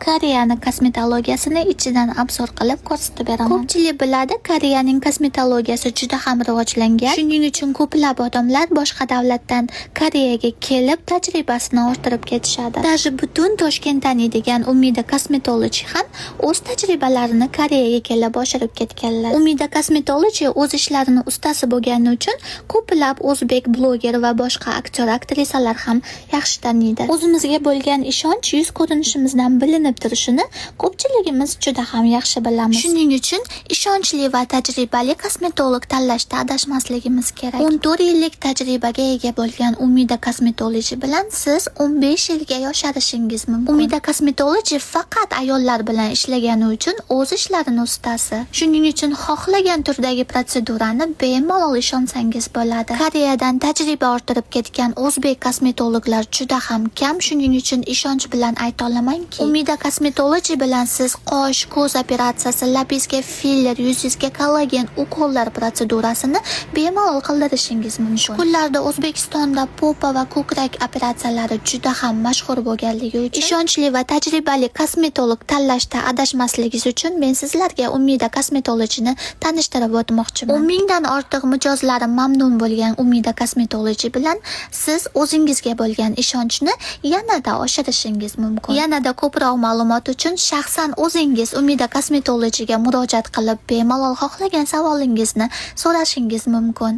Koreyani kosmetologiyasini ichidan обзор qilib ko'rsatib beraman. Ko'pchilik biladi, Koreyaning kosmetologiyasi juda ham rivojlangan. Shuning uchun ko'plab odamlar boshqa davlatdan Koreyaga kelib, tajribasini orttirib ketishadi. Даже butun Toshkent taniydigan Umida Cosmetology ham o'z tajribalarini Koreyaga kelib oshirib ketganlar. Umida Cosmetology o'z ishlarini ustasi bo'lgani uchun ko'plab o'zbek bloger va boshqa aktyor, aktrisalar ham yaxshi taniydi. O'zimizga bo'lgan ishonch yuz ko'rinishimizdan bilinib turishini ko'pchiligimiz juda ham yaxshi bilamiz. Shuning uchun ishonchli va tajribali kosmetolog tanlashda adashmasligimiz kerak. 14 yillik tajribaga ega bo'lgan Umida Cosmetology bilan siz 15 yilga yosharishingiz mumkin. Umida Cosmetology faqat ayollar bilan ishlagani uchun o'z ishlarini ustasi. Shuning uchun xohlagan turdagi protsedurani bemalol ishonsangiz bo'ladi. Koreyadan tajriba orttirib ketgan o'zbek kosmetologlar juda ham kam. Shuning uchun ishonch bilan ayta olamanki, Umida Cosmetology bilan siz qosh, ko'z operatsiyasi, labingizga filler, yuzingizga kollagen ukollar protsedurasini bemalol qildirishingiz mumkin. Shu kunlarda O'zbekistonda попа va ko'krak operatsiyalari juda ham mashhur bo'lganligi uchun ishonchli va tajribali kosmetolog tanlashda adashmasligingiz uchun men sizlarga Umida Cosmetologyni tanishtirib o'tmoqchiman. 10 mingdan ortiq mijozlari mamnun bo'lgan Umida Cosmetology bilan siz o'zingizga bo'lgan ishonchni yanada oshirishingiz mumkin. Yanada ko'proq ma'lumot uchun shaxsan o'zingiz Umida Cosmetologyga murojaat qilib, bemalol xohlagan savolingizni so'rashingiz mumkin.